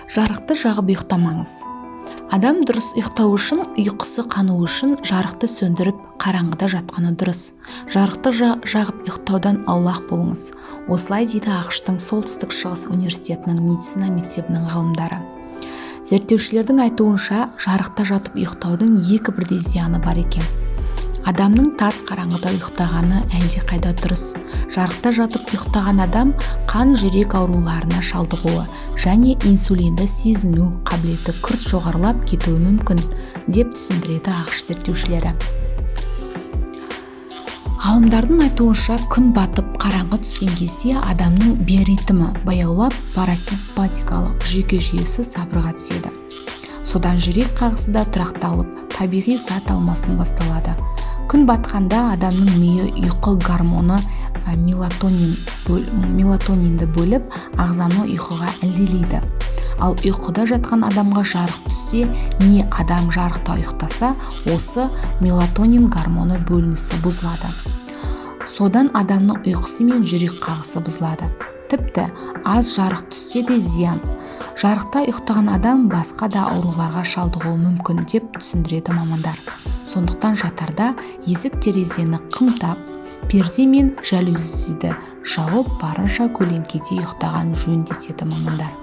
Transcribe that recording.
Жарықты жағып ұйықтамаңыз. Адам дұрыс ұйықтау үшін, ұйқысы қануы үшін жарықты сөндіріп, қараңғыда жатқаны дұрыс. Жарықты жағып ұйықтаудан аулақ болыңыз. Осылай дейді АҚШ-тың Солтүстік Шығыс университетінің медицина мектебінің ғалымдары. Зерттеушілердің айтуынша, жарықта жатып ұйықтаудың екі бірдей зияны бар екен. Адамның тас қараңғыда ұйықтағаны әлдеқайда дұрыс. Жарықта жатып ұйықтаған адам қан жүрек ауруларына шалдығуы және инсулинді сезіну қабілеті күрт жоғарылап кетуі мүмкін, деп түсіндіреді АҚШ зерттеушілері. Ғалымдардың айтуынша, күн батып, қараңғы түскен кезде адамның биоритмі баяулап, парасимпатикалық жүйке жүйесі сабырға түседі. Содан жүрек қағысы да тұрақталып, табиғи зат алмасым басталады. Күн батқанда адамның миы ұйқы гормоны мелатонинді бөліп, ағзаны ұйқыға әлдилейді. Ал ұйқыда жатқан адамға жарық түссе, не адам жарықта ұйықтаса, осы мелатонин гормоны бөлінісі бұзылады. Содан адамның ұйқысы мен жүрек қағысы бұзылады. Тіпті аз жарық түссе де зиян. Жарықта ұйықтаған адам басқа да ауруларға шалдығуы мүмкін, деп түсіндіреді мамандар. Сондықтан жатарда есік терезені қымтап, перде мен жалюзиді жауып, барынша көлеңкеде ұйықтаған жөн деседі мамандар.